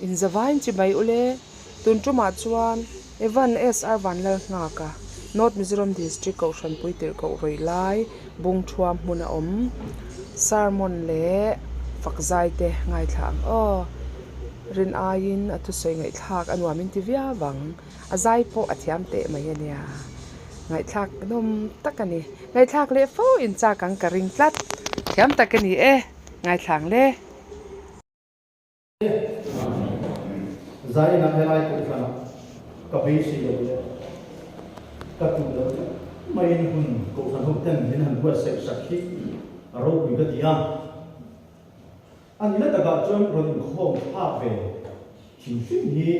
Inzavain chibai ule, tun tumah chuan Evan SR Vanlalnghaka, North Mizoram District Kohhran Puitirh Koh Rawih Lai, Bungthuam hmun a awm, sermon leh fakzai te ngaithla ang aw. Rin aiin a thusawi ngaihthlak a nuam inti viau ang, a zai pawh a thiam teh mai a nia. Ngaihthlak nawm tak a ni. Ngaihthlak leh fo inchak ang ka ring tlat. Thiam tak a ni e, ngaithla ang le. Zainah helai kohhranah ka beisei lo leh ka tuh lo deuh maiin hun kohhran ho ten min han buatsaih sak hi a ropui ka ti a. A ni na takah chuan rawn inkhawm thlak ve hrim hrim hi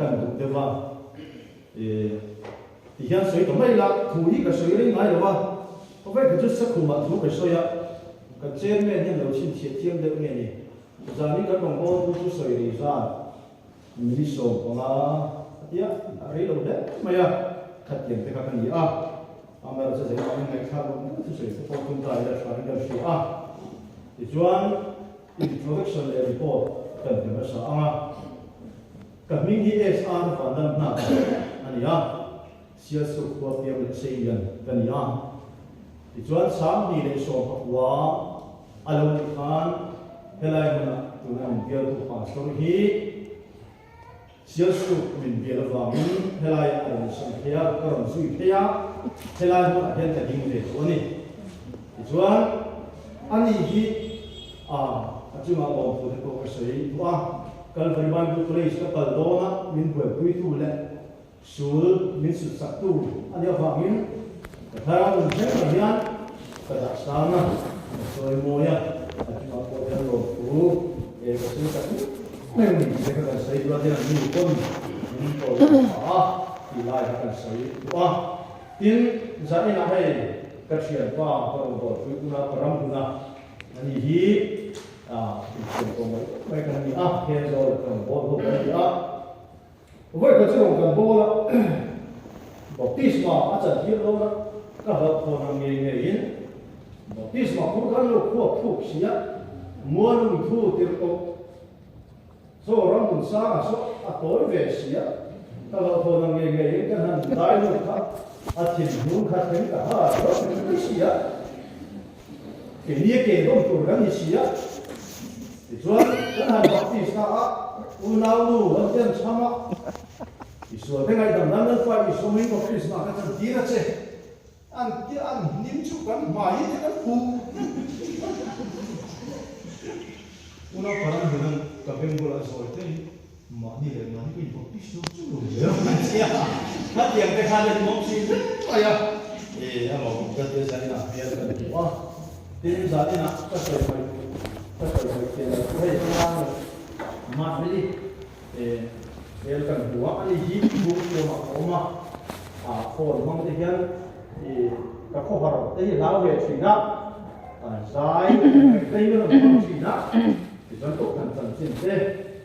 kan duh deuh a. Ti hian sawi ta mai la, thu hi ka sawi reng ngai lo a, khawvel kha chu sakhumah thu ka sawi a, kan chairman hian lo chhinchhiah chiang deuh nge ni, zanin kan rawn bawl thu chu sawi rei zan minute 15 a tia, a rei lo hle mai a, khatiang te kha ka ni a, amaherawhchu chu zeimah hian ngaihthlak loh mai thusawi te pawh tum ta ila tha in kan hria a, tichuan introduction leh report kan pe hmasa ang a. Ka hming hi SR Vanlalhnaka a ni a, Sialsuk khua piang leh Seilian ka ni a. Tichuan 2019 a lo nih khan helai hmunah tuna min bialtu pastor hi Sialsuk min bial avangin helaiah a rawn sawi phei a, ka rawn zui phei a, helai hmunah hian ka ding ve tawh a ni. Tichuan ani hi a a chungah lawmthu te pawh ka sawi duh a. Calvary Bible College ka kal dawna min buaipuitu leh sul min sutsaktu a nih avangin ka thlarau nun thlengah hian ka dah sang a, ka sawi mawi a, a chungah pawh hian lawmthu e ka sawi tak meuh meuh ni tih te kha kan sawi duh a, tin an nu pawn min kawl pah a tih lai kha kan sawi duh a. Tin, zaninah hei ka thianpa ka rawn buaipui una ka ram huna a ni hi. A inchhung pawh mai mai kan ni a, Thenzawl kan rawn bawl ho kan ni a, vawi khat chu rawn kan bawl a, baptisma a chan tir dawn a, ka hlauhthawn ang ngei ngeiin baptisma phur khan lo khuap thuk si a, muanung thu tirh tawh chaw ram hmun sangah saw a tawi ve si a, ka hlauhthawn ang ngei ngeiin kan han dai lut kha a thinlung kha thleng ta ha hlauh si a. Keini a ke dawm tur kan ni si a, tichuan kan han baptist ta a, unau nu an ti an chham a, Isual te ngaihdam nan Lalpa Isua mei baptisma ka chan tir a che, an ti an hnim chu kan hmai te kan phu. Unau Paran hian ka beng bulah zawi te in mahni leh mahni ka in baptist lo chu lo zel an ti a, khatiang te khan a hlimawm thin hle mai a, e a lawmawm ka tia zaninah hmel kan hmu a, tin zaninah ka sawi mai ka sawi mai thiam lo chu hei hmang mahni e hmel kan hmu a, ani hi bungthuamah ka awm a, a phone hmang te hian e ka khawhar te hi hlau ve thin a, zai rei rawn hmang thin a, tichuan kohhran chanchin te.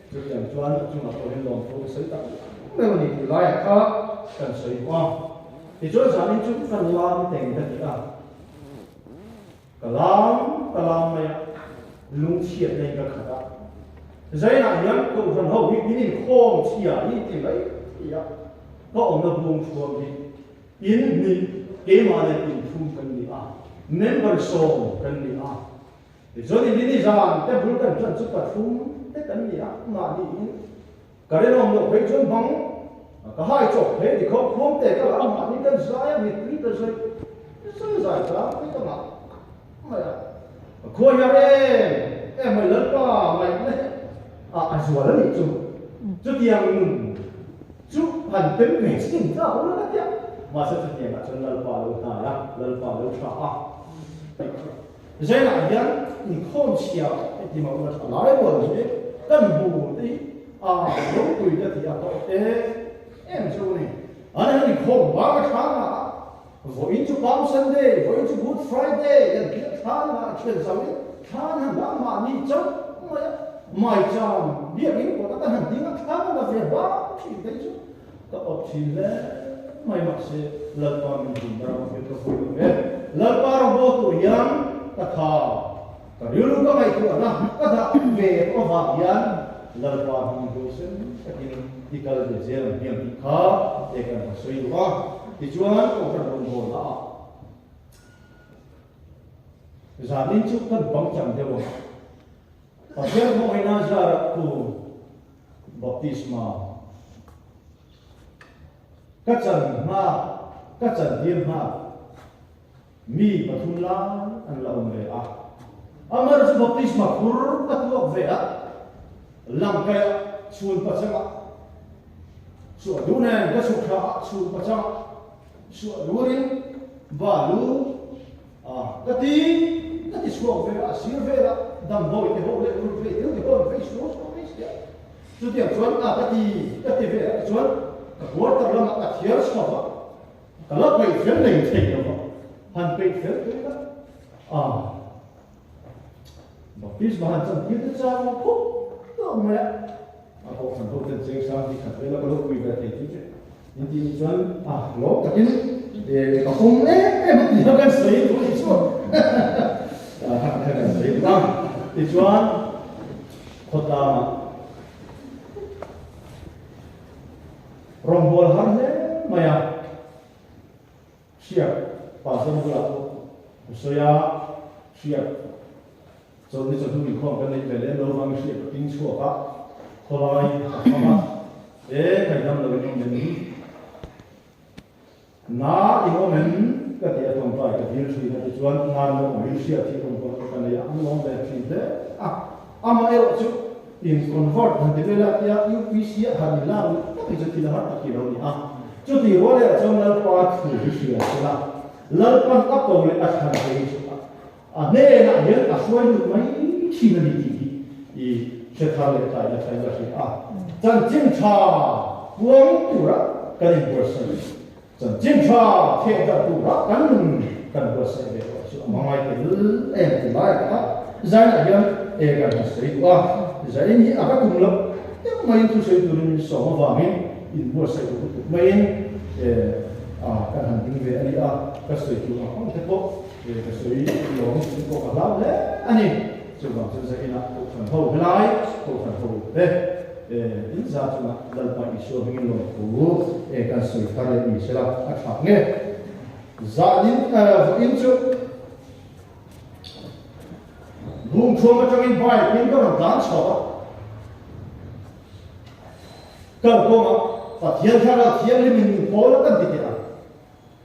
Chutiang chuan a chungah pawh hian lawmthu ka sawi tak meuh a ni tih laiah kha kan sawi duh a. Tichuan zanin chu ka lam teng ka ti a, ka lam ka lam mai a, lungchhiatna in ka khat a. Zainah hian Kohhran ho hi in inkhawm chhia hi ti mai thei a, ka awmna bung thuam hi in hnih keimah nen inthum kan ni a, member 10 kan ni a. Tichuan in ni zan te bul kan ṭan chu pathum te kan ni a, mahni in ka rinawm loh phei chuan bang ka hai chawp phei ti khawp khuam te ka la a, mahni kan zai a, mittui ka zai zai zai tlang phei ka ngah mai a, ka khua hiar em em mai Lalpa ngaihna hi a a zual a nih chu, chutiang nun chu han tem ve chin ta ula ka tia, mahse chutiangah chuan Lalpa lo hnai a, Lalpa lo tha a. Zelah hian inkhawm chhia heti mah ula tha lai rual hi kan hmu te hi a ropui ka ti a tawh em em chu a ni. An han inkhawm bang a tha nga a, vawiin chu Palm Sunday, vawiin chu Good Friday an ti a tha nga a thian zau in thla an han la mahni chauh mai a, maicham biakinn kawt a kan han ding a thla kan la ve bang thin phei chu Ka awp thin hle mai mahse Lalpa min hum ber ang hian ka vui lo ve. Lalpa rawngbawl tur hian ka tha, ka rilru ka ngaihtuahna ka dah ve tawh avang hian Lalpa hming huaisen takin i kal ve zel ang hmiang tih kha e kan han sawi duh a. Tichuan Kohhran rawngbawlnaah zanin chu kan bang chang deuh ang. Pathian hmangaihna zarah khu baptisma ka chan hma ka chan tir hma Mi pathum lai an la awm ve a. Amar chu baptisma phur ka tuak ve a, Langkaia chhun pachangah suah duh nen ka chhuk thla a, chhun pachangah suah durin balu a ka ti ka ti chhuak ve a, a sir velah damdawi te ho leh rul phei thil te ho an phei suau suau mai sia. Chutiang chuan a ka ti ka ti ve a tichuan ka quarter lamah ka thiar chhuak a. Ka la peih fel nei thei lo va, han peih fel tui la a, Baptisma han chan tir te chang ang khawp tawh mai a, a kohhran ho ten cheng sang hi khat vela ka lo pui ve thei chu che in tih ni chuan a lawm takin e ka pawm em em a ti a kan sawi duh a ni chuan a kan sawi duh a, tichuan khawtlangah Rawngbâwl har hle mai a, hriak pastor bulah pawh ka sawi a, hriak chawlhni chawhnu inkhawm kan neih ve lem lo vangin hriak ka ping chhuak a, khawlai ka fam a, e khaidam lo in awm em? Na in awm em? Ka ti a tawngtai ka dil thin a tichuan nan lo awm in hriat hi rawngbâwl ka nei a, an lawm ve thin hle a, amaherawh chu in convert han ti vel a tia UPC ah han in lak luh tak hi chu thil har tak hi lo ni a, chuti rual erawh chuan Lalpa thu hi hria sela, Lalpan a ko leh a thlan te hi chu a hnenah hian a hruai lut mai thin a ni tih hi i hre thar leh ta in a thain ka hria a, chanchin tha puang tura kan inbuatsaih Chanchin tha theh darh turah kan nun kan buatsaih ve tawh chu a hmangai tel em ti lai kha Zainah hian e kan han sawi duh a, Zain hi a ka tum loh deuh maiin thusawi turin min sawm avangin inbuatsaih duh lutuk maiin e a kan han ding ve a ni a, ka sawi tur ang ang te pawh e ka sawi lawm tih pawh ka hlau hle a ni. Chuvang chu Zainah Kohhran ho helai Kohhran ho te. In za chungah Lalpa Isua hmingin lawmthu e kan sawi thar leh ni sela a tha nge. Zanin vawiin chu Bungthuam atangin bike in ka rawn tlan chhuak a, kalkawngah Pathian Thlarau Thianghlim in min pawl a kan ti teh a,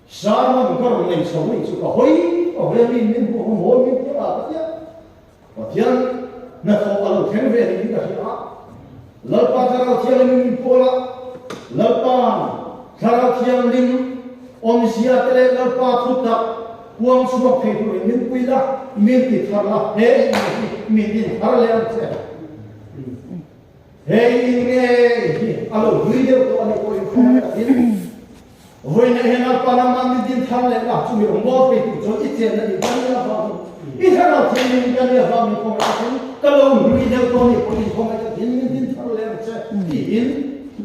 sermon ka rawn nei chho nih chu ka hawi ka hawi a mi min hmuh a mawi min ti a ka ti a. Pathian hnathawh a lo thleng ve niin ka hria a, Lalpa Thlarau Thianghlim min pawl a, Lalpa'n Thlarau Thianghlim awmzia te leh Lalpa thutak puang chhuak thei turin min pui la, min ti thar la, he in hi min din thar leh ang che. He in nge hi a lo hlui deuh tawh a nih pawhin khawngaih takin Vawiin ah hian Lalpa nangmah min din thar leh la, chumi rawn mawl thei tur chuan i chenna in kan nia vangin, i thlarau thianghlim in kan nia vangin khawngaih takin ka lo hlui deuh tawh nih pawhin khawngaih takin min din thar leh ang che tiin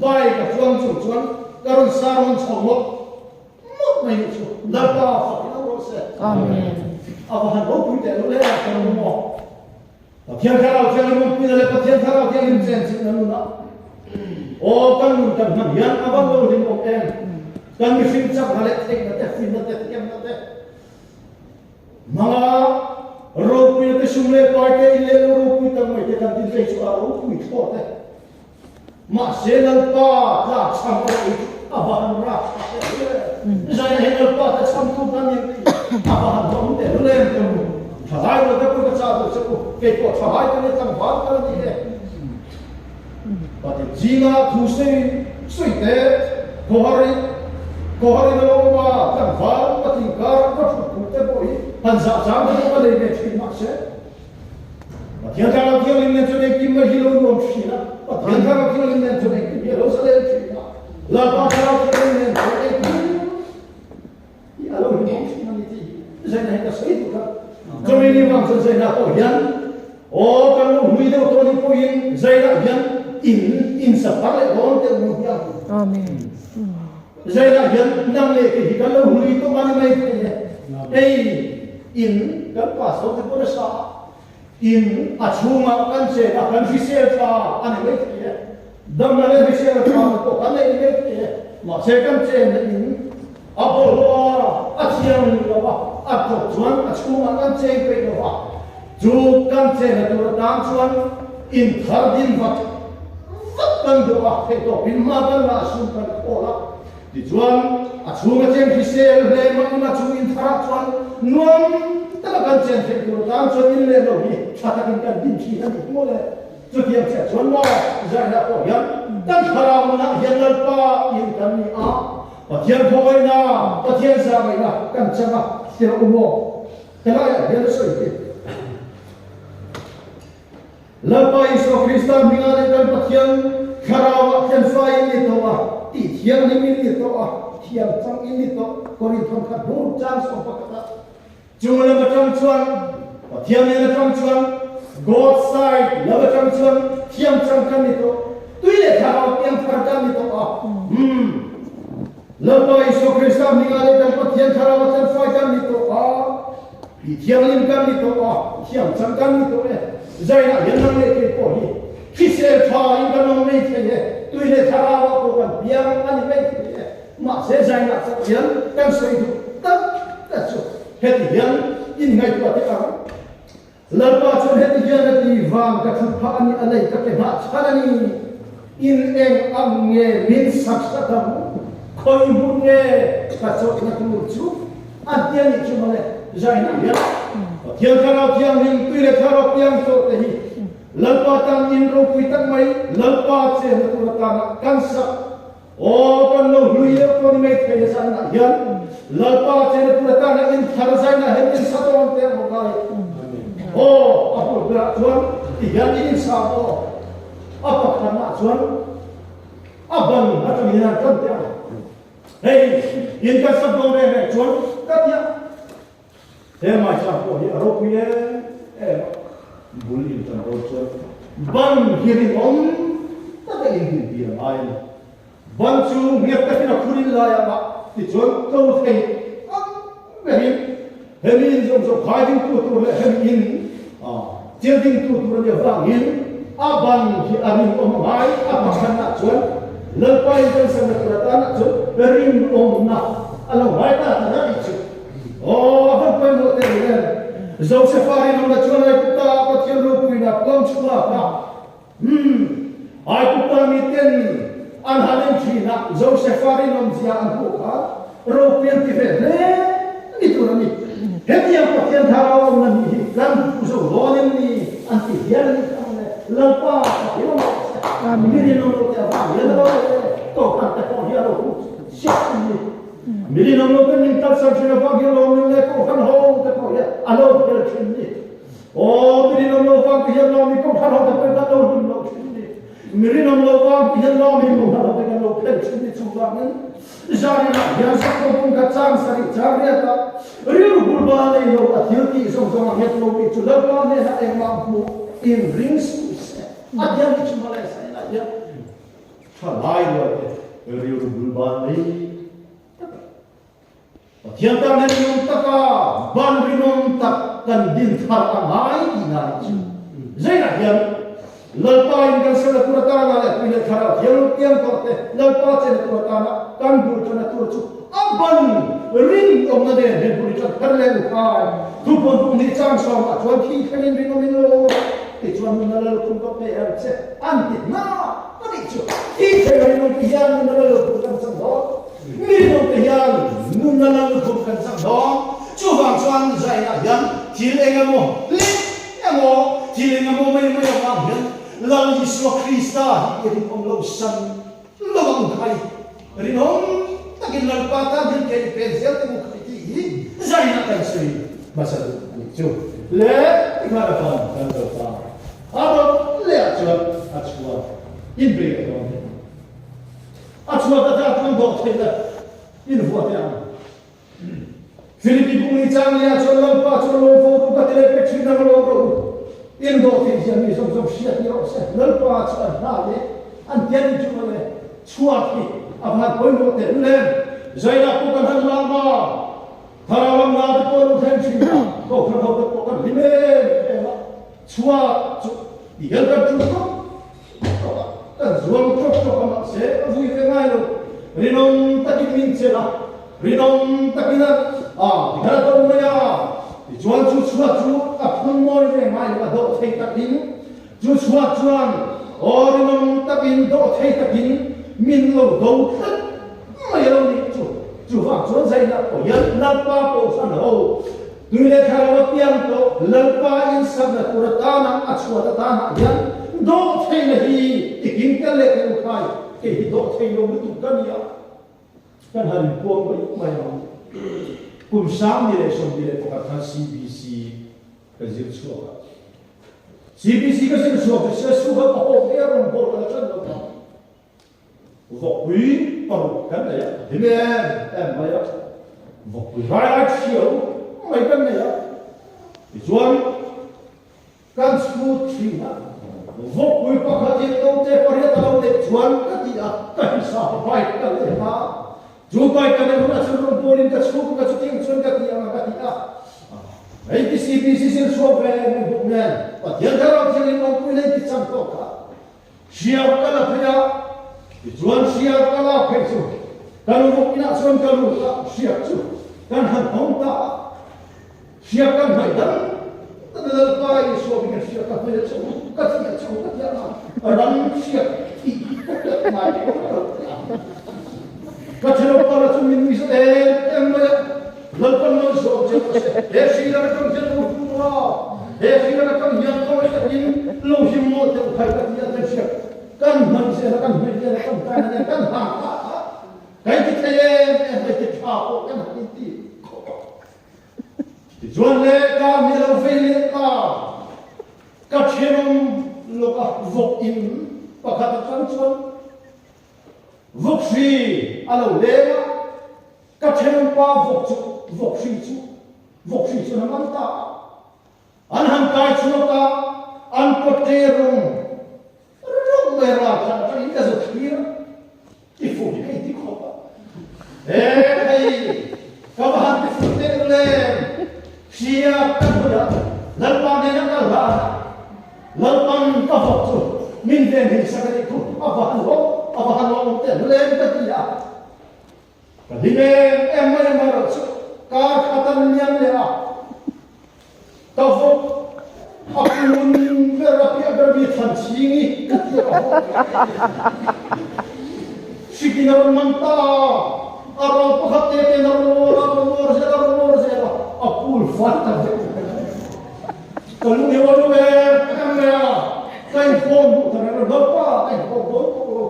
bike a chuang chung chuan ka rawn sermon chho mawlh mawlh mai nih chu Lalpa fak in rawh se. Amen. A va han ropui teh lo le a ka lo maw. Pathian Thlarau Thianghlim awmpuina leh Pathian Thlarau Thianghlim chenchilhna nunah aw kan nun kan hman hian a van lo hlim awm em? Kan mihring chakna leh theihna te, finna te, thiamna te, hmanga ropuina te, sum leh pai te, in leh lo ropui tak mai te kan tin phei chu a ropui thlawt e. Mahse Lalpa tlak chham erawh hi chu a va han rak tha teh lul em! Zaina hi Lalpa te chhamtu kan ni ang tih a va han hlawm teh lul em! Thalai lo te pawh ka chah duh che u, kei pawh thalai ka nia tlangval ka la ni e. Pathian zinga thu sawi sawi teh, khawhar in khawhar in a lo awm a, tlangval patling kar va thut phut te pawh hi han zah chang te pawh ka nei ve thin mahse, Pathian Thlarau Thianghlim nen chuan engkim mai hi lo nuam thin a, Pathian Thlarau Thianghlim nen chuan engkim hi a lo zalen thin a, Lalpa Thlarau Thianghlim nen chuan engkim hi a lo hlimawm thin a ni tih hi zaina hi ka sawi duh kha. Chumi ni vang chuan zaina pawh hian aw kan lo hlui deuh tawh ni pawhin zaina hian in in sa thar leh dawn teh mu hian. Amen. Zaina hian nang leh kei hi kan lo hlui tawh a ni mai thei e. Hei in kan pastor te pawh nasa a. In a chhungah kan chen a, kan hrisel tha a ni mai thei e. Damna leh hrisel tha te pawh kan nei mai thei e. Mahse kan chenna in a bawlhhlawh a, a thiang lo a, a tawp chuan a chhungah kan cheng peih lo va. Chu kan chenna tur atan chuan in thar din vat vat kan duh a, theihtawpin hma kan la a sum kan khawl a. Tichuan, a chhunga cheng hrisel hle mah ila chu in tharah chuan nuam taka kan chen theih tur atan chuan in leh lo hi tha takin kan din thin a ni maw le? Chutiang chiah chuan maw zainah pawh hian kan thlarau nunah hian Lalpa in kan ni a, Pathian khawngaihna, Pathian zahngaihna kan chang a, tirh u maw? Helaiah hian a sawi hi. Lalpa Isua Krista hmingah leh kan Pathian Thlarauah thianfai in ni tawh a, tih thianghlim in ni tawh a, thiam chang in ni tawh, Korinth thawnkhat bur chang sawm pakhatah. Chung lam atang chuan, Pathian nen atang chuan, God side lam atang chuan thiam chang kan ni tawh, tui leh thlarau piangthar kan ni tawh a. Umm. Lalpa Isua Krista hmingah leh kan Pathian Thlarauah thianfai kan ni tawh a. Ti thianghlim kan ni tawh a, thiam chang kan ni tawh e. Zainah hian nang leh kei pawh hi hrisel tha in kan awm mai thei e, tui leh thlarauah pawh kan piang a ni mai thei e. Mahse zainah chauh hian kan sawi duh tak tak chu heti hian inngaihtuah teh ang. Lalpa chuan heti hian a ti, Van ka thut phah a ni, a lei ka ke hnah chhan a ni. In eng ang nge min sak sak ang? Khawi hmun nge ka chawlhna tur chu? A ti a nih chu mawle. Zainah hian Pathian Thlarau Thianghlim tui leh Thlarau piang tawh te hi Lalpa tan in ropui tak mai Lalpa chenna tur atana kan sak aw kan lo hlui deuh pawh ni mai thei a zainah hian Lalpa chenna tur atana in thar zainah hian in sa dawn teh ang kai aw a hur berah chuan ti hian in insa aw A pakhatnaah chuan a ban atangin an tan teh a, Hei, in kan sak dawn reng reng chuan ka ti a. He Maisa pawh hi a ropui em em a, bul in tan dawn chuan ban hi rinawm taka in din tir a ngai a ni. Ban chu nghet takin a khurin lai ang a, tichuan to thei ang berin hemi in zawng zawng khai dingtu tur leh hemi in cel dingtu tur a nih avangin a ban hi a rinawm a ngai. A pakhatnah chuan Lalpa in kan sakna tur atanah chuan rinawmna a lo ngai ta ta a nih chu. Aw, a van pawimawh teh rih em! Josefa rinawmna chuan Aigupta ah Pathian ropuina puang chhuak a. Umm, Aigupta miten an han en thin a, Josefa rinawmzia an hmuh kha ropian ti ve hle ni tur a ni. Hetiang Pathian thlarau awmna ni hi kan hmu zo dawn em ni an ti hial a ni kha mawle. Lalpa Pathian awm rawh se. Mi rinawm lo te avang hian a lo leh e, Kohhran te pawh hi a lo hmu siak em ni. Mi rinawm lo te min kalsan thin avang hian lawm leh Kohhran ho te pawh hian a lo phel thin ni. Aw, mi rinawm lo vang ti hian lawm i kohhran ho te pawh kan lo hlim lo thin ni. Mi rinawm lo vang ti hian lawm i kohhran ho te kan lo phel thin ni. Chuvangin zaninah hian sakhaw bung kha chang sarih chang riat a, rilru bulba nei lo a thil tih zawng zawng a nghet lo mi chu Lalpa hnenah engmah hmuh in ring suh se. A tiang hi chu mawle zaninah hian thalai rual te rilru bulba nei tak a. Pathian tan hian rinawm taka ban rinawm tak kan din thar a ngai tihna a nih chu. Zeinah hian Lalpa in kan sela tur atana leh tui leh thlarau thiang piang tawh te Lalpa chena tur atana kan bul tana tur chu a ban rinawmna nen he bul i tan thar leh lukhai thupawn pum hnih chang sawmah chuan thi thlengin rinawm in lo awm a tichuan nunna lalkhum ka pe ang che an ti hna a nih chu. Thi thleng a rinawm ti hian nunna lalkhum kan chang dawn. Mi rinawmte hian nunna lal lukhum kan chak dawn. Chuvang chuan zainah hian thil eng emaw hlek emaw, thil eng emaw mai mai avang hian Lal Isua Krista hi i rinawm lo san lo ang khai. Rinawm takin Lalpa tan hian ke i pen zel teh u khai tih hi zainah kan sawi hmasa duh a nih chu. Le tikhan a ban kan zo ta. A rawn leh ah chuan a chhuat inbei a dawn hle. A chhuat a tlak chuan dawh theih la in vuah teh ang. Philippi bung ni chang nia chuan Lalpa chuan lawm fo ru ka ti leh pek thin ang lawm rawh u. In dawh theih zia mi zawng zawng hriat ni rawh se. Lalpa chu an hna leh an tian in chu mawle chhuat hi a van pawimawh teh lul em. Zainah pawh kan han lak ma thlarau lam na te pawh an lo thleng thin a, kohhran ho te pawh kan hlim em em a. Chhuat chu ti hian kan ṭul ṭawk ṭawk a, kan zuang ṭawk ṭawk a mahse a vui ve ngai lo. Rinawm takin min chelh a, rinawm takin a a ti khan a do mai a. Tichuan chu chhuat chu a phun mawi ve ngai lo, a dawh thei takin chu chhuat chuan aw rinawm takin dawh thei takin min lo do tlat mai a lo nih chu. Chuvang chuan zainah pawh hian Lalpa Kohhran ho Tui leh thlarau a piang tawh Lalpa insakna tur atana a chhuat atanah hian dawhtheihna hi i king tel leh teh u khai, kei hi dawhthei lo lutuk ka ni a, kan han inpuang mai mai ang. Kum 2011 khan CBC ka zir chhuak a, CBC ka zir chhuak chu Siasuka ka hawk e rawn bawlh ka la ṭan lo ta. Vawkpui paruk kan nei a, a hlim em em mai a, vawkpui rai lai thiau mai kan nei a, tichuan kan chhut thin a, vawkpui pakhatin note pariat a lo neih chuan ka ti a, ka hisap a bike ka leh a, chu bike ka neih hunah chuan rawn bawlin ka chhuk ka chutiang chuan ka ti ang a ka ti a, hei ti CPC zir chhuak ve mai bawk nen Pathian thlarau thiangin awmpui nei ti chang tawk kha. Hriau ka la phei a, tichuan hriau ka lak phei chu ka lu vawk inah chuan ka lut a, hriak chu kan han hawng ta a, hriak kan hnaih dang dang a Lalpa Isua bikin hriak ka hnaih a che u, ka thi a che u ka ti a, ram hriak thih ka hriat ngai pawh ka lo ti a. Ka thenawm pala chu min nuih zat em em mai a, Lalpan lo zawm che rawh se, he hri lak atang hian lo hmu a, he hri lak atang hian khawngaih takin lo him mawlh teh u khai ka ti a kan hriat, kan hman zel a, kan hnaih zel a, kan taina nen kan hang ta a, kan ti thei em em mai ti tha pawh kan han inti khawp a. Tichuan le ka mi lo vei leh ta, ka thenawm lawka vawk in pakhat atang chuan vawk hri a lo leng a, Ka thenawmpa vawk chu vawk hri chu vawk hri chuan a man ta a, an han kai chhuak a, an pawte rawng rawng mai ral khat atangin ka zawt thlir a, i fuh hi ka inti khawp a, he hei ka va han ti fuh teh lem, hria ka hnuaiah Lalpa nena ka hlan a, Lalpan ka vawk chu min ven him sak a nih thu a va han lawm a va han lawmawm teh lem ka ti a. Ka hlim em em mai amaherawh chu kar khat an liam leh a, ka vawk a pun ber a piah ber mi than chhing i ka ti a ka vawk hrikin a rawn man ta a, a rawl pakhat te ten a rawn awr a, a rawn awr zel a, a rawn awr zel a, a pul fai ta vek mai a. Ka lung hi a lung em em mai a, ka inkhawm duh ta reng a, Lalpa ka inkhawm dawn tawh lo.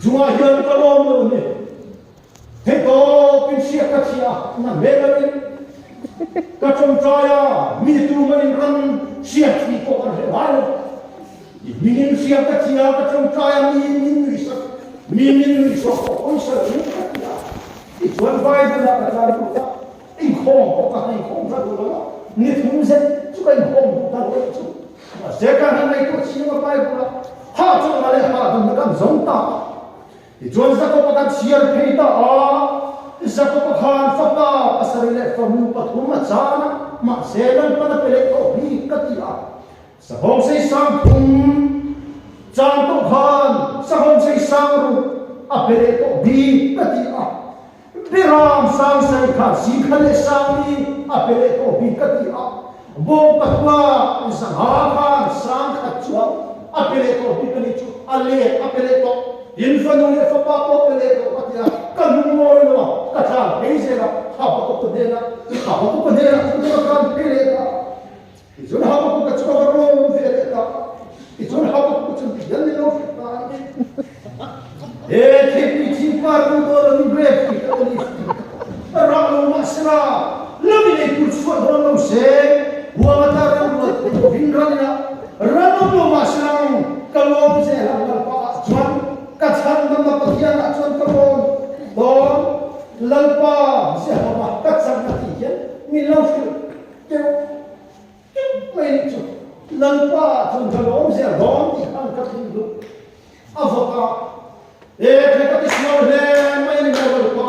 Chungah hian ka lawm lo a ni. Hei tawpin hriat ka chhia a, na hmel angin ka tawngtai a, mi tumahin ram hriat tih pawh kan hre ngai lo. I hmingin hriat ka chhia a, ka tawngtai a, mi min nuih sak, mi min nuih sawh pawh pawisa lo in ka ti a. Tichuan Bible ah ka tlan lut a, inkhawm pawh ka han inkhawm tha duh lo a, ni thum zet chu ka inkhawm duh ta lo a nih chu. Mahse ka han ngaihtuah chiang a Bible a ha chawlhna leh hahdamna kan zawng ta a. Tichuan Jakob-a kan chhiar phei ta a, Jakob-a khan fapa pasarih leh fanu pathum a chan a, mahse Lalpan a pe leh tawh bik ka ti a. Sahawm sei sang thum chan tawh khan sahawm sei sang ruk a pe leh tawh bik ka ti a. Biram sang sai kha zingkha leh sangni a pe leh tawh bik ka ti a, bawng pathua zangha khan sang khat chuang a pe leh tawh bik a nih chu, a let a pe leh tawh, in fanu leh fapa pawh pe leh tawh ka ti a, ka lungawi lo a, ka tlan phei zel a, Habakuka hnenah, Habakuka hnenah chu ka tlan phei leh ta a, tichuan Habakuka chu ka va rawn ve leh ta a, tichuan Habakuka chuan ti hian min lo hrilh ta a ni. He theipui thing par ru dawn lo in grape tih ka olive tih ka rah lo mahsela lo in ei tur chhuah dawn lo se huang ata ram rual thei lovin ran ila ran awm lo mahsela ang ka lawm zel ang Lalpa ah chuan ka chhan dam a Pathian ah chuan ka rawn dawn Lalpa Jehova ka chakna tih hian min lo hrilh keuh keuh mai nih chu Lalpa ah chuan ka lawm zel dawn tih khan ka thin duh. A vawk a, E thei ka ti sual hle mai a ni maw Lalpa?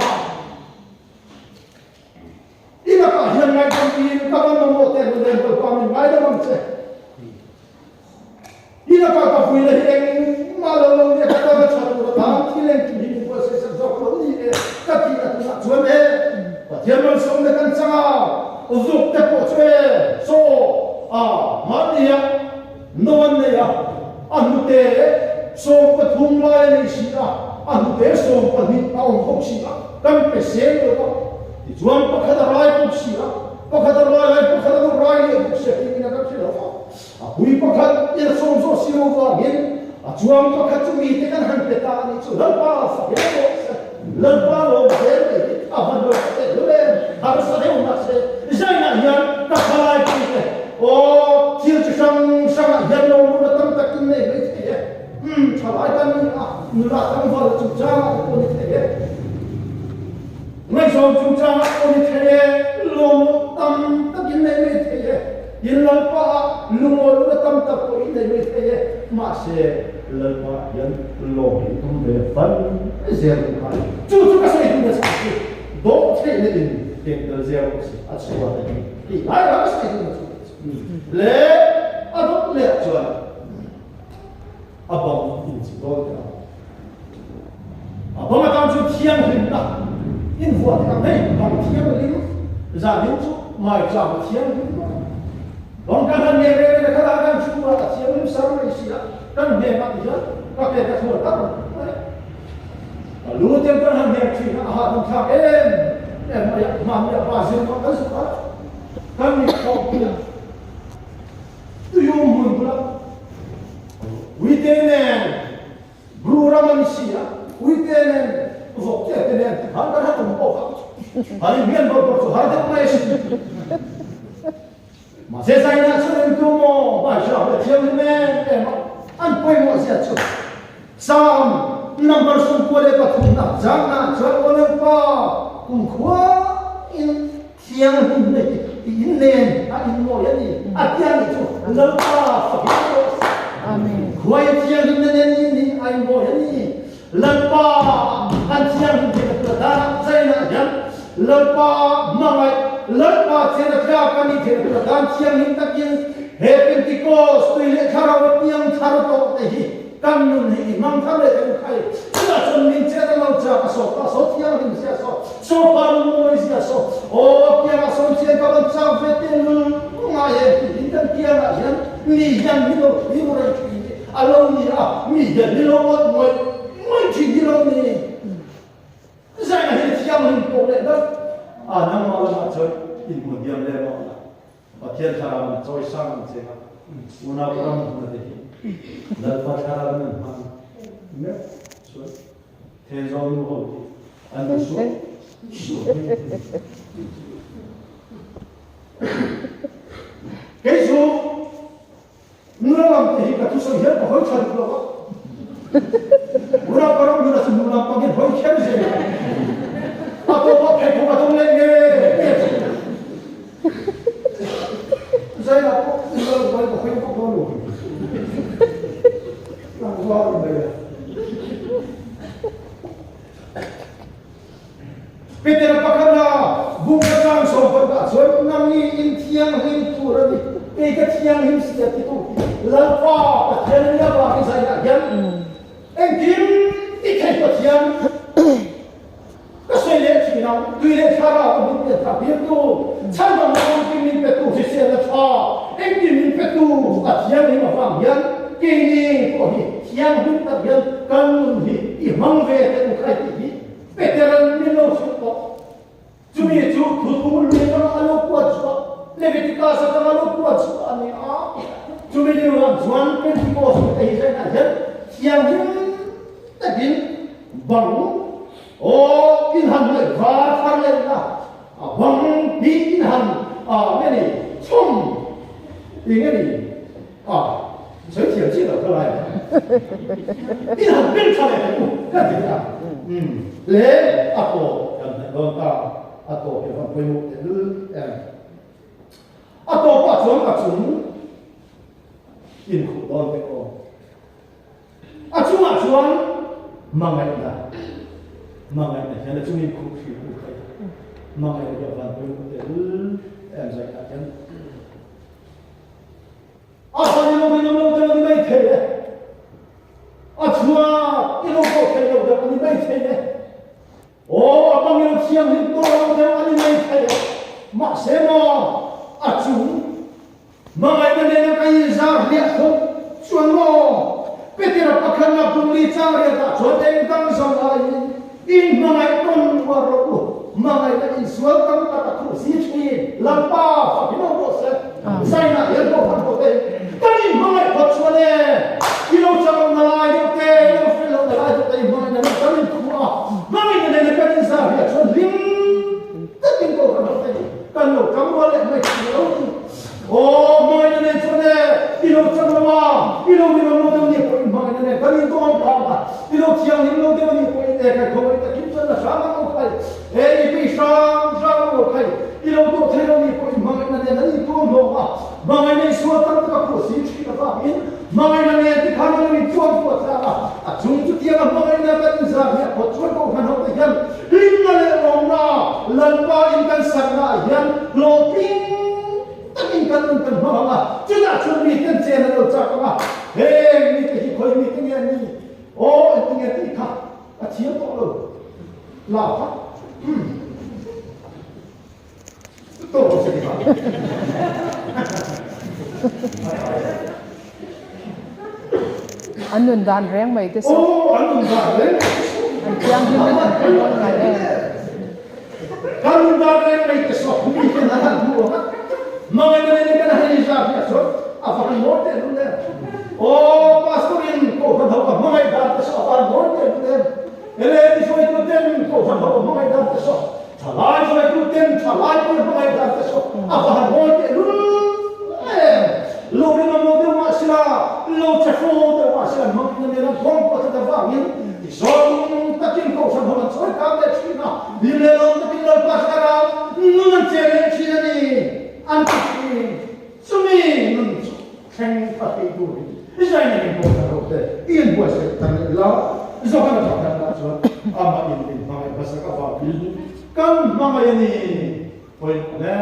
I lakah hian ngaihdan tiin ka va mamawh teh lo nen Lalpa min ngai. I lakah ka vui na hi engmah lo lo nia ka tan a tha tur atan thil engkim hi min buatsaih sak zawk lo ni e ka tih a tunah chuan e Pathian malsawmna kan chang a, vuk te pawh chu e chaw a mahnia no an nei a, a hnute 13 lai a nei si a, a hnute 12 a awm bawk si a, kan pe seng lo a, tichuan pakhat a rai bawk si a, pakhat a rai lai pakhat a lo rai leh bawk si a tih min a kan hre lo a. A pui pakhat i a sawm zawh si lo vangin a chuang pakhat chu mite kan han pe ta a nih chu. Lalpa fak hle rawh se, Lalpa lawm zel mai hi a va nawr teh hlur em, harsa deuh mah se zainah hian ka thalai puite aw thil chi hrang hrangah hian lo luhna tam tak in nei mai thei e. Umm thalai tan ni a, nula tlangval chungchangah te pawh ni thei e. Ngaihzawm chungchangah pawh ni thei e, lawmawm tam takin nei mai thei e, in Lalpa ah lungawi tam tak pawh in nei mai thei e, mahse Lalpa ah hian lawm in tum ve fan zel ang kha chu chu ka sawi duhna chhan chu dawh theihna in keng tel zel rawh se a chhuat a ni tih lai rang ka sawi duhna chu le a dawt leh ah chuan a bang in chi dawn teh ang. A bang atan chu thianghlimna in vuah teh ang. Hei bang thianghlim zan in chu maicham a thianghlim bawk a. Bang kan han nei reng reng a, khalai kan chhungah a thianghlim sar mai si a, kan hnem ah ti hian ka ke ka chhuat tak mai a. A lu ten kan han hnem thin a, a hahdam thlak em em mai a, mahni a pa zir pawh kan zuk a, kan mit khawm pui a. Tuium hmun bula uite nen Bru ram a ni si a, uite nen vawk te te nen han kan han awm pawh kha han inhliam bawrh bawrh chu har deuh mai a si. Mahse Zaina chu engtu maw Baisha leh thianghlim em em a an pawimawh zia chu Psalm number 93 na zangna chuan Aw Lalpa kumkhua in Thianghlim na hi i in nen a in mawi a ni a tia nih chu Lalpa fak in rawh se. Amen. Khuai thianghlim na nen in nih a in mawi a ni. Lalpa an thianghlim theih na tura danah zainah hian Lalpa hmangaih Lalpa chen a tlak a nih theih na tura dan thianghlim takin he Pentecost tui leh thlarau a piang thar tawh te hi Kan nun hi i hmang thar leh teng khai. Chutah chuan min chet a lo chak a saw ta saw thianghlim zia saw saw pa nun mawi zia saw aw a kiangah sawn chian ka rawn chak ve te lul ngai em tiin kan kiangah hian mi hian min lo thlir rei thin hi a lo ni a, mi hian min lo ngawt ngawih ngawih thin hi lo ni. Zaina hi thianghlim pawh leh daih a nangmah lamah chuan inhmu hniam leh mah la. Pathian thlarau in chawi sang ang che a, unau ram hna te hi Lalpa thlarau in an hmang meuh chuan Thenzawl nu ho hi an ti suau suau mai thei. Kei chu nula lam te hi ka thusawi hian ka hawi tha duh lo a, unau ka ram huna chu nu lam pangin hawi kher zel a, a tawpah pheikhawk a dawng leh nge nge chu. Zaina pawh lal buai ka hawi vak dawn lo tih tlangval a ni mai a. Petera pakhatna bukna chang 10 ah chuan nangni in thianghlim tur a ni, kei ka thianghlim si a ti tu hi Lalpa Pathian a nia vangin Zaina hian engkim ti thei Pathian Ka sawi leh thin ang, tui leh thlarau ka min pian tak birtu, chhandamna engkim min petu hriselna tha, engkim min petu a thianghlim avang hian keini pawh hi thianghlim tak hian kan nun hi i hmang ve teh u khai tih hi Petera'n min lo hrilh tawh. Chumi chu thuthlung lui atanga a lo kuat chhuah, Leviticus atanga a lo kuat chhuah a ni a. Chumi lioah chuan Pentecost te hi zainah hian thianghlim takin bang Aw, in han ngaih var thar leh la, a bang hi in han a nge ni chhawm eng nge ni a sawi thiam chiah lo ka lai a, in han pen tha leh teh u ka ti a, umm le a tawp kan hnaih dawn ta, a tawp hi a van pawimawh teh lul em. A tawpah chuan a chung inkhuh dawn teh aw. A chungah chuan hmangaihna, hmangaihna hian a chungin khuh hrim u khai a, hmangaihna hi a van pawimawh tel em zaih ah hian a van in awm in awm lo tel a ni mai thei e. riah tho chuan maw? Petera pakhatna bungli chang riatah chuan eng dang zawng aiin in hmangaih tawn uar rawh u, hmangaihna insual tam tak a khuh si thin. Lalpa fak hi lo pawh se, Zainah hian pawh han pawh te kan inhmangaih phawt chuan e, i lo chak lohna lai deuh te, i lo fel lohna lai deuh te inhmangaihna nen kan inkhuh a, hmangaihna nena kan inzar hiah chuan hlim takin kohhran ho te hi kan lo tang rual leh mai thin lo chu. Aw, hmangaihna nen chuan e, i lo chak lo a, i lo rinawm lo deuh nih pawhin hmangaihna nen kan intuam phang a, i lo thianghlim lo deuh nih pawhin e, kan khawngaih takin chuan na hrang ang lo khai. He i tui hrang hrang lo khai, i lo tuah thei lo nih pawhin hmangaihna nen an intuam hlawm a, hmangaihna i sual tam tak a khuh si thin avangin hmangaihna nen tikhan an lo intuam kuah tlang a, a chung chu tianga hmangaihna kan inzar hi a phawt chuan Kohhran hote hian hlimna leh lawmna Lalpa in kan sakna ah hian hlawhtling takin kan nun kan hmang ang a, chutah chuan miten chen an lo chak ang a, heng mite hi khawi mite nge an ni? Aw engtinge tih kha a thiam tawh lo. La kha to se kha. An nun dan reng mai te so. Oh, an nun dan reng. An thianghlim in an fel ngai em. Kan nun dan reng mai te so. Mi ten an han hmu ang. Mangai na nei kan han inzar hi a chuan a va han mawi teh lul em. Oh, pastor in kohhran ho ka hmangaih dan te so a va han mawi teh lul em. Ele ti hruaitu ten kohhran ho hmangaih dan te saw, thalai hruaitu ten thalai pawh hmangaih dan te saw a va han mawi teh lul em. Lo ring ang lo deuh mah sila, lo che fo deuh mah sila hmangin a nen an thawng pawh that avangin tizawng takin kohhran ho an chawi kang leh thin a, hlim leh lawm takin Lalpa thlarau nun an chen leh thin a ni an ti thin. Chumi nun chu thleng pha thei turin Zaina in pawh ho te i inbuatsaih ta leh la, Johana pakhatna chuan amah in min hmangaih hmasak avangin kan hmangaih a ni. Hawi le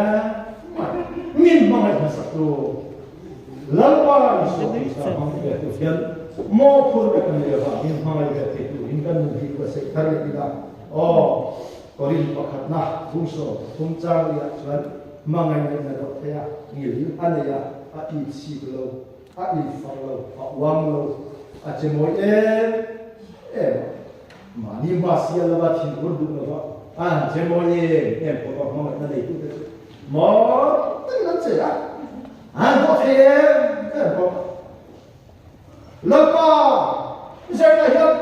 mai, min hmangaih hmasak tu Lalpa Isua Krista hmang ve tu hian mawhphurh vek a nih avangin hmangaih ve thei turin kan nun hi buatsaih thar leh ila. Aw, Korin pakhatna bungsaw pathum chang liah chuan hmangaih ngaihna dawh theih a, ngil a nei a, a itsik lo, a infak lo, a uang lo, a che mawi em em a. Mahni hma sial lova thinur duh lova a han che mawi em em pawh a hmangaihna neitute chu mawi takin an che a, an dawh thei em em bawk. Lalpa, Israel-ah hian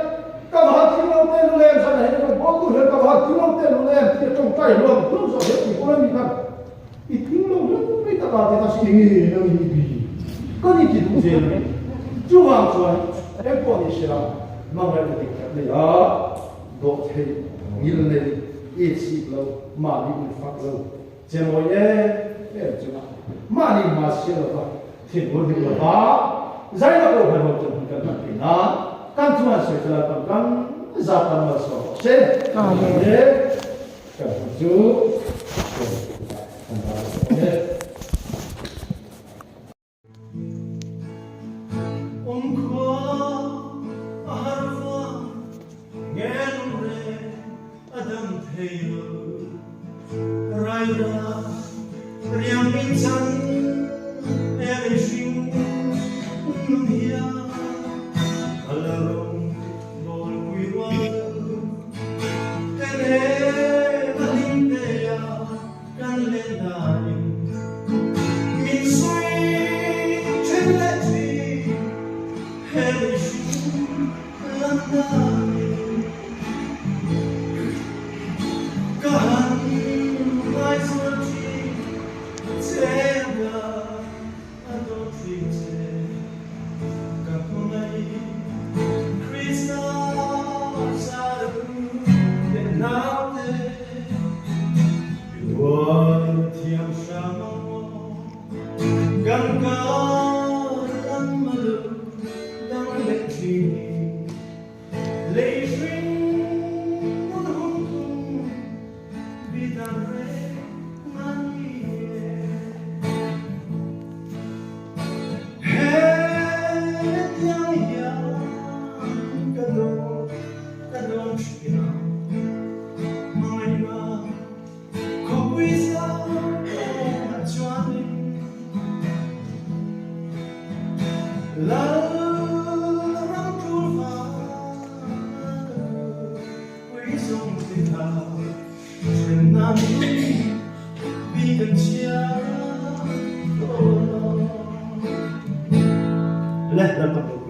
ka va han thing lo te lu lem, Israel-ah hian ka bawltu hian ka va han thing lo te lu lem tih a tawngtai hluam hlum zawh hian tih pawh a ni khan i thing lo hlum mai tak a ti ta si nge nang hi i bi ka ni ti duh zel a ni. Chuvang chuan engpawh ni sela hmangaihna dik tak nei a, dawhtheih ngil nei, itsik lo, mahni infak lo, Che mawi em em chunga mahni hma sial lova thinur dik lova zaina pawh hman ho chuan hun kan hman theih nan kan chuan sawi chu Lalpan kan zat kan malsawm rawh se. Amen. Kan hun chu kan dah rawh se. Awmkhua a har vang nge lungre a dam thei lo. Raira riang min chan e lei hring nun hian a la rawng bawlpui rual te nen a hlim te a Kan len danin min sawi then leh thin, he mihring lam danin ka han ngaihzual thin che anga a dawt thin che ka hmangaih Krista zar leh naute. Rual thiam hram ang aw, kan kar lam a lu dang leh thin. Lal ram tul va ka pui zawng ti tha Thenna mi bi kan chhia Le, lalpa.